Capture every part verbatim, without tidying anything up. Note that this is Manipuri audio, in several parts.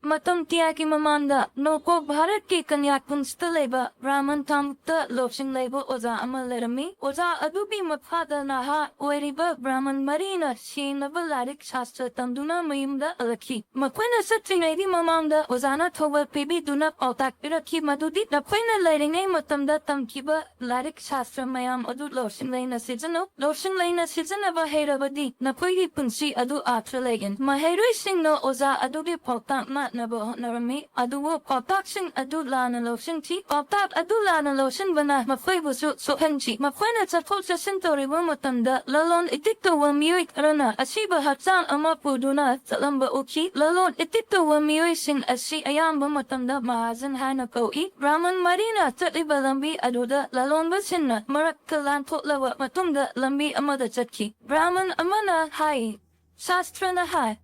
ꯃꯇꯝ ꯀꯌꯥꯒꯤ ꯃꯃꯥꯡꯗ ꯅꯣꯡꯄꯣꯛ ꯚꯥꯔꯠꯀꯤ ꯀꯟꯌꯥꯀꯨꯟꯖꯇ ꯂꯩꯕ ꯕ꯭ꯔꯥꯍꯃꯟ ꯀꯥꯡꯂꯨꯞꯇ ꯂꯧꯁꯤꯡ ꯂꯩꯕ ꯑꯣꯖꯥ ꯑꯃ ꯂꯩꯔꯝꯃꯤ꯫ ꯑꯣꯖꯥ ꯑꯗꯨꯒꯤ ꯃꯈꯥꯗ ꯅꯍꯥ ꯑꯣꯏꯔꯤꯕ ꯕ꯭ꯔꯥꯍꯃꯟ ꯃꯔꯤꯅ ꯁꯦꯡꯂꯕ ꯂꯥꯏꯔꯤꯛ ꯁꯥꯁꯇ꯭ꯔ ꯇꯝꯗꯨꯅ ꯃꯌꯨꯝꯗ ꯍꯜꯂꯛꯈꯤ꯫ ꯃꯈꯣꯏꯅ ꯆꯠꯇ꯭ꯔꯤꯉꯩꯒꯤ ꯃꯃꯥꯡꯗ ꯑꯣꯖꯥꯅ ꯊꯧꯒꯜ ꯄꯤꯕꯤꯗꯨꯅ ꯄꯥꯎꯇꯥꯛ ꯄꯤꯔꯛꯈꯤ ꯃꯗꯨꯗꯤ ꯅꯈꯣꯏꯅ ꯂꯩꯔꯤꯉꯩ ꯃꯇꯝꯗ ꯇꯝꯈꯤꯕ ꯂꯥꯏꯔꯤꯛ ꯁꯥꯁꯇ꯭ꯔ ꯃꯌꯥꯝ ꯑꯗꯨ ꯂꯧꯁꯤꯡ ꯂꯩꯅ ꯁꯤꯖꯤꯟꯅꯧ꯫ ꯂꯧꯁꯤꯡ ꯂꯩꯅ ꯁꯤꯖꯤꯟꯅꯕ ꯍꯩꯔꯕꯗꯤ ꯅꯈꯣꯏꯒꯤ ꯄꯨꯟꯁꯤ ꯑꯗꯨ ꯑꯥꯔꯊ ꯂꯩꯒꯅꯤ꯫ ꯃꯍꯩꯔꯣꯏꯁꯤꯡꯅ ꯑꯣꯖꯥ ꯑꯗꯨꯒꯤ ꯄꯥꯎꯇꯥꯛ ꯉꯥꯛꯅꯕ ꯍꯣꯠꯅꯔꯝꯃꯤ, ꯑꯗꯨꯕꯨ ꯄꯥꯎꯇꯥꯛꯁꯤꯡ ꯑꯗꯨ ꯂꯥꯟꯅ ꯂꯧꯁꯤꯟꯈꯤ꯫ ꯄꯥꯎꯇꯥꯛ ꯑꯗꯨ ꯂꯥꯟꯅ ꯂꯧꯁꯤꯟꯕꯅ ꯃꯈꯣꯏꯕꯨꯁꯨ ꯁꯣꯛꯍꯟꯈꯤ꯫ ꯃꯈꯣꯏꯅ ꯆꯠꯊꯣꯛ ꯆꯠꯁꯤꯟ ꯇꯧꯔꯤꯕ ꯃꯇꯝꯗ ꯂꯂꯣꯟ ꯏꯇꯤꯛ ꯇꯧꯕ ꯃꯤꯑꯣꯏ ꯈꯔꯅ ꯑꯁꯤꯕ ꯍꯛꯆꯥꯡ ꯑꯃ ꯄꯨꯗꯨꯅ ꯆꯠꯂꯝꯕ ꯎꯈꯤ꯫ ꯂꯂꯣꯟ ꯏꯇꯤꯛ ꯇꯧꯕ ꯃꯤꯑꯣꯏꯁꯤꯡ ꯑꯁꯤ ꯑꯌꯥꯝꯕ ꯃꯇꯝꯗ ꯃꯍꯥꯖꯟ ꯍꯥꯏꯅ ꯀꯧꯏ꯫ ꯕ꯭ꯔꯥꯍꯃꯟ ꯃꯔꯤꯅ ꯆꯠꯂꯤꯕ ꯂꯝꯕꯤ ꯑꯗꯨꯗ ꯂꯂꯣꯟꯕꯁꯤꯡꯅ ꯃꯔꯛꯇ ꯂꯥꯟꯊꯣꯛꯂꯕ ꯃꯇꯨꯡꯗ ꯂꯝꯕꯤ ꯑꯃꯗ ꯆꯠꯈꯤ꯫ ꯕ꯭ꯔꯥꯍꯃꯟ ꯑꯃꯅ ꯍꯥꯏ, ꯁꯥꯁꯇ꯭ꯔꯅ ꯍꯥꯏ,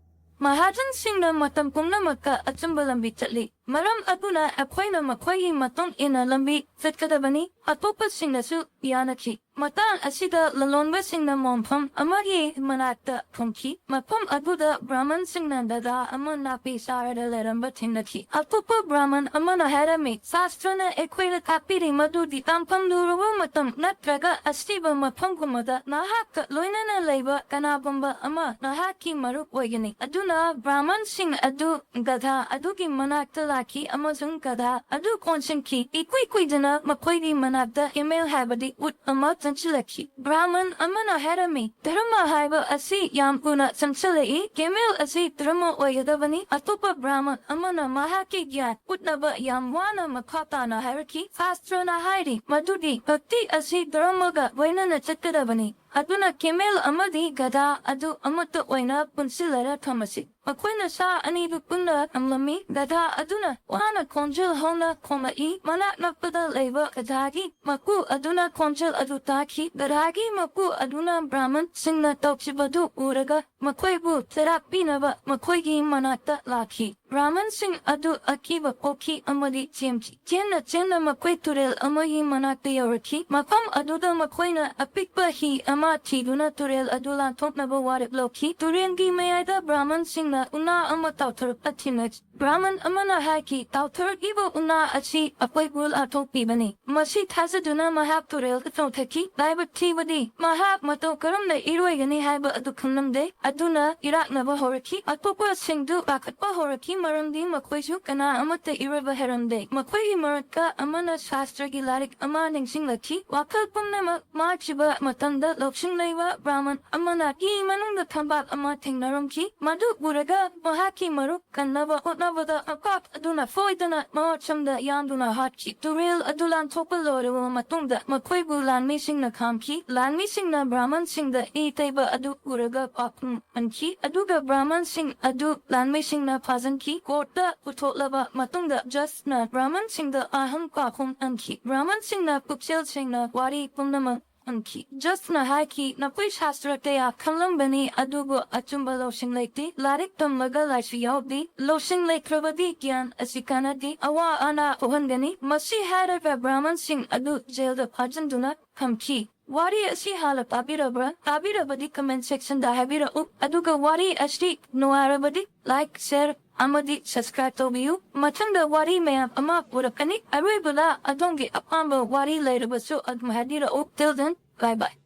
ꯃꯍꯥꯖꯟꯁꯤꯡꯅ ꯃꯇꯝ ꯄꯨꯝꯅꯃꯛꯇ ꯑꯆꯨꯝꯕ ꯂꯝꯕꯤ ꯆꯠꯂꯤ꯫ ꯃꯔꯝ ꯑꯗꯨꯅ ꯑꯩꯈꯣꯏꯅ ꯃꯈꯣꯏꯒꯤ ꯃꯇꯨꯡ ꯏꯟꯅ ꯂꯝꯕꯤ ꯆꯠꯀꯗꯕꯅꯤ꯫ ꯑꯇꯣꯞꯄꯁꯤꯡꯅꯁꯨ ꯌꯥꯅꯈꯤ꯫ ꯃꯇꯥꯡ ꯑꯁꯤꯗ ꯂꯂꯣꯟꯕꯁꯤꯡꯅ ꯃꯣꯟꯐꯝ ꯑꯃꯒꯤ ꯃꯅꯥꯛꯇ ꯐꯝꯈꯤ꯫ ꯃꯐꯝ ꯑꯗꯨꯗ ꯕ꯭ꯔꯥꯍꯃꯟꯁꯤꯡꯅ ꯗꯥꯗꯥ ꯑꯃ ꯅꯥꯄꯤ ꯆꯥꯔꯗ ꯂꯩꯔꯝꯕ ꯊꯦꯡꯅꯈꯤ꯫ ꯑꯇꯣꯞꯄ ꯕ꯭ꯔꯥꯍꯃꯟ ꯑꯃꯅ ꯍꯥꯏꯔꯝꯃꯤ, ꯁꯥꯁꯇ꯭ꯔꯅ ꯑꯩꯈꯣꯏꯗ ꯇꯥꯛꯄꯤꯔꯤ ꯃꯗꯨꯗꯤ ꯇꯥꯡꯐꯝ ꯂꯨꯔꯕ ꯃꯇꯝ ꯅꯠꯇ꯭ꯔꯒ ꯑꯁꯤꯕ ꯃꯐꯝꯒꯨꯝꯕꯗ ꯅꯍꯥꯛꯀ ꯂꯣꯏꯅꯅ ꯂꯩꯕ ꯀꯅꯥꯒꯨꯝꯕ ꯑꯃ ꯅꯍꯥꯛꯀꯤ ꯃꯔꯨꯞ ꯑꯣꯏꯒꯅꯤ꯫ ꯑꯗꯨꯅ ꯕ꯭ꯔꯥꯍꯃꯟꯁꯤꯡ ꯑꯗꯨ ꯒꯙꯥ ꯑꯗꯨꯒꯤ ꯃꯅꯥꯛꯇ ꯂꯥꯛꯈꯤ ꯑꯃꯁꯨꯡ ꯒꯙꯥ ꯑꯗꯨ ꯀꯣꯟꯁꯤꯟꯈꯤ꯫ ꯏꯀꯨꯏ ꯀꯨꯏꯗꯅ ꯃꯈꯣꯏꯒꯤ ꯃꯅꯥꯛꯇ ꯀꯦꯃꯦꯜ ꯍꯥꯏꯕꯗꯤ ꯎꯠ ꯑꯃ ꯆꯪꯁꯤꯜꯂꯛꯈꯤ꯫ ꯕ꯭ꯔꯥꯍꯃꯟ ꯑꯃꯅ ꯍꯥꯏꯔꯝꯃꯤ, ꯙꯔꯃ ꯍꯥꯏꯕ ꯑꯁꯤ ꯌꯥꯝ ꯊꯨꯅ ꯆꯪꯁꯤꯜꯂꯛꯏ꯫ ꯀꯦꯃꯦꯜ ꯑꯁꯤ ꯙꯔꯃ ꯑꯣꯏꯒꯗꯕꯅꯤ꯫ ꯑꯇꯣꯞꯄ ꯕ꯭ꯔꯥꯍꯃꯟ ꯑꯃꯅ ꯃꯍꯥꯛꯀꯤ ꯒ꯭ꯌꯥꯟ ꯎꯠꯅꯕ ꯌꯥꯝ ꯋꯥꯅ ꯃꯈꯥ ꯇꯥꯅ ꯍꯥꯏꯔꯛꯈꯤ꯫ ꯁꯥꯁꯇ꯭ꯔꯅ ꯍꯥꯏꯔꯤ ꯃꯗꯨꯗꯤ ꯚꯛꯇꯤ ꯑꯁꯤ ꯙꯔꯃꯒ ꯂꯣꯏꯅꯅ ꯆꯠꯀꯗꯕꯅꯤ꯫ ꯑꯗꯨꯅ ꯀꯦꯃꯦꯜ ꯑꯃꯗꯤ ꯒꯙꯥ ꯑꯗꯨ ꯑꯃꯠꯇ ꯑꯣꯏꯅ ꯄꯨꯟꯁꯤꯜꯂꯔ ꯊꯝꯃꯁꯤ꯫ ꯃꯈꯣꯏꯅ ꯁꯥ ꯑꯅꯤꯗꯨ ꯄꯨꯟꯅ ꯊꯝꯂꯝꯃꯤ꯫ ꯒꯙꯥ ꯑꯗꯨꯅ ꯋꯥꯅ ꯈꯣꯟꯖꯦꯜ ꯍꯧꯅ ꯈꯣꯡꯂꯛꯏ꯫ ꯃꯅꯥꯛ ꯅꯛꯄꯗ ꯂꯩꯕ ꯒꯙꯥꯒꯤ ꯃꯄꯨ ꯑꯗꯨꯅ ꯈꯣꯟꯖꯦꯜ ꯑꯗꯨ ꯇꯥꯈꯤ꯫ ꯒꯙꯥꯒꯤ ꯃꯄꯨ ꯑꯗꯨꯅ ꯕ꯭ꯔꯥꯍꯃꯟꯁꯤꯡꯅ ꯇꯧꯈꯤꯕꯗꯨ ꯎꯔꯒ ꯃꯈꯣꯏꯕꯨ ꯆꯩꯔꯥꯛ ꯄꯤꯅꯕ ꯃꯈꯣꯏꯒꯤ ꯃꯅꯥꯛꯇ ꯂꯥꯛꯈꯤ꯫ ꯕ꯭ꯔꯥꯍꯃꯟꯁꯤꯡ ꯑꯗꯨ ꯑꯀꯤꯕ ꯄꯣꯛꯈꯤ ꯑꯃꯗꯤ ꯆꯦꯟꯈꯤ꯫ ꯆꯦꯟꯅ ꯆꯦꯟꯅ ꯃꯈꯣꯏ ꯇꯨꯔꯦꯜ ꯑꯃꯒꯤ ꯃꯅꯥꯛꯇ ꯌꯧꯔꯛꯈꯤ꯫ ꯃꯐꯝ ꯑꯗꯨꯗ ꯃꯈꯣꯏꯅ ꯑꯄꯤꯛꯄ ꯍꯤ ꯑꯃ ꯊꯤꯗꯨꯅ ꯇꯨꯔꯦꯜ ꯑꯗꯨ ꯂꯥꯟꯊꯣꯛꯅꯕ ꯋꯥꯔꯦꯞ ꯂꯧꯈꯤ꯫ ꯇꯨꯔꯦꯜꯒꯤ ꯃꯌꯥꯏꯗ ꯕ꯭ꯔꯥꯍꯃꯟꯁꯤꯡꯅ ꯎꯅꯥ ꯑꯃ ꯇꯥꯎꯊꯔꯛꯄ ꯊꯦꯡꯅꯈꯤ꯫ ꯕ꯭ꯔꯥꯍꯃꯟ ꯑꯃꯅ ꯍꯥꯏꯈꯤ, "ꯇꯥꯎꯊꯔꯛꯂꯤꯕ ꯎꯅꯥ ꯑꯁꯤ ꯑꯩꯈꯣꯏꯕꯨ ꯂꯥꯟꯊꯣꯛꯄꯤꯕꯅꯤ"꯫ ꯃꯁꯤ ꯊꯥꯖꯗꯨꯅ ꯃꯍꯥꯛ ꯇꯨꯔꯦꯜꯗ ꯆꯣꯡꯊꯈꯤ꯫ ꯂꯥꯏꯕꯛ ꯊꯤꯕꯗꯤ, ꯃꯍꯥꯛ ꯃꯇꯧ ꯀꯔꯝꯅ ꯏꯔꯣꯏꯒꯅꯤ ꯍꯥꯏꯕ ꯑꯗꯨ ꯈꯪꯂꯝꯗꯦ꯫ ꯑꯗꯨꯅ ꯏꯔꯥꯛꯅꯕ ꯍꯧꯔꯛꯈꯤ꯫ ꯑꯇꯣꯞꯄꯁꯤꯡꯗꯨ ꯄꯥꯈꯠꯄ ꯍꯧꯔꯛꯈꯤ, ꯃꯔꯝꯗꯤ ꯃꯈꯣꯏꯁꯨ ꯀꯅꯥ ꯑꯃꯠꯇ ꯏꯔꯣꯏꯕ ꯍꯩꯔꯝꯗꯦ꯫ ꯃꯈꯣꯏꯒꯤ ꯃꯔꯛꯇ ꯑꯃꯅ ꯁꯥꯁꯇ꯭ꯔꯒꯤ ꯂꯥꯏꯔꯤꯛ ꯑꯃ ꯅꯤꯡꯁꯤꯡꯂꯛꯈꯤ꯫ ꯋꯥꯈꯜ ꯄꯨꯝꯅꯃꯛ ꯃꯥꯡꯈꯤꯕ ꯃꯇꯝꯗ ꯂꯧꯁꯤꯡ ꯂꯩꯕ ꯕ꯭ꯔꯥꯍꯃꯟ ꯑꯃꯅ ꯍꯤ ꯃꯅꯨꯡꯗ ꯊꯝꯕꯥꯜ ꯑꯃ ꯊꯦꯡꯅꯔꯝꯈꯤ꯫ ꯃꯗꯨ ꯎꯔꯒ ꯃꯍꯥꯛꯀꯤ ꯃꯔꯨꯞ ꯀꯟꯅꯕ ꯍꯣꯠꯅꯕꯗ ꯃꯄꯥꯛ ꯑꯗꯨꯅ ꯁꯣꯏꯗꯅ ꯃꯉꯛꯁꯝꯗ ꯌꯥꯟꯗꯨꯅ ꯍꯥꯠꯈꯤ꯫ ꯇꯨꯔꯦꯜ ꯑꯗꯨ ꯂꯥꯟꯊꯣꯛꯄ ꯂꯣꯏꯔꯕ ꯃꯇꯨꯡꯗ ꯃꯈꯣꯏꯕꯨ ꯂꯥꯟꯃꯤꯁꯤꯡꯅ ꯈꯥꯝꯈꯤ꯫ ꯂꯥꯟꯃꯤꯁꯤꯡꯅ ꯕ꯭ꯔꯥꯍꯃꯟꯁꯤꯡꯗ ꯏ ꯇꯩꯕ ꯑꯗꯨ ꯎꯔꯒ ꯄꯥꯈꯨꯝ ꯍꯟꯈꯤ꯫ ꯑꯗꯨꯒ ꯕ꯭ꯔꯥꯍꯃꯟꯁꯤꯡ ꯑꯗꯨ ꯂꯥꯟꯃꯤꯁꯤꯡꯅ ꯐꯥꯖꯤꯟꯈꯤ꯫ ꯀꯣꯔꯠꯇ ꯄꯨꯊꯣꯛꯂꯕ ꯃꯇꯨꯡꯗ ꯖꯖꯅ ꯕ꯭ꯔꯥꯍꯃꯟꯁꯤꯡꯗ ꯑꯍꯨꯝ ꯄꯥꯈꯨꯝ ꯍꯟꯈꯤ꯫ ꯕ꯭ꯔꯥꯍꯃꯟꯁꯤꯡꯅ ꯄꯨꯛꯆꯦꯜ ꯁꯦꯡꯅ ꯋꯥꯔꯤ ꯄꯨꯝꯅꯃꯛ ꯍꯟꯈꯤ꯫ ꯖꯖꯅ ꯍꯥꯏꯈꯤ, "ꯅꯈꯣꯏ ꯁꯥꯁꯇ꯭ꯔ ꯀꯌꯥ ꯈꯪꯂꯝꯒꯅꯤ, ꯑꯗꯨꯕꯨ ꯑꯆꯨꯝꯕ ꯂꯧꯁꯤꯡ ꯂꯩꯇꯦ꯫ ꯂꯥꯏꯔꯤꯛ ꯇꯝꯂꯒ ꯂꯥꯏꯁꯨ ꯌꯥꯎꯗꯦ꯫ ꯂꯧꯁꯤꯡ ꯂꯩꯇ꯭ꯔꯕꯗꯤ ꯒ꯭ꯌꯥꯟ ꯑꯁꯤ ꯀꯥꯟꯅꯗꯦ꯫ ꯑꯋꯥ ꯑꯅꯥ ꯊꯣꯛꯍꯟꯒꯅꯤ"꯫ ꯃꯁꯤ ꯍꯥꯏꯔꯒ ꯕ꯭ꯔꯥꯍꯃꯟꯁꯤꯡ ꯑꯗꯨ ꯖꯦꯜꯗ ꯐꯥꯖꯤꯟꯗꯨꯅ ꯊꯝꯈꯤ꯫ ꯋꯥꯔꯤ ꯑꯁꯤ ꯍꯥꯟꯅ ꯇꯥꯕꯤꯔꯕ꯭ꯔꯥ? ꯇꯥꯕꯤꯔꯕꯗꯤ comment sectionꯗ ꯍꯥꯏꯕꯤꯔꯛꯎ꯫ ꯑꯗꯨꯒ ꯋꯥꯔꯤ ꯑꯁꯤ ꯅꯨꯡꯉꯥꯏꯔꯕꯗꯤ like, share ꯑꯃꯗꯤ subscribe ꯇꯧꯕꯤꯌꯨ꯫ ꯃꯊꯪꯗ ꯋꯥꯔꯤ ꯃꯌꯥꯝ ꯑꯃ ꯄꯨꯔꯛꯀꯅꯤ꯫ ꯑꯔꯣꯏꯕꯗ ꯑꯗꯣꯝꯒꯤ ꯑꯄꯥꯝꯕ ꯋꯥꯔꯤ ꯂꯩꯔꯕꯁꯨ ꯑꯗꯨꯝ ꯍꯥꯏꯕꯤꯔꯛꯎ꯫ Till then, bye bye꯫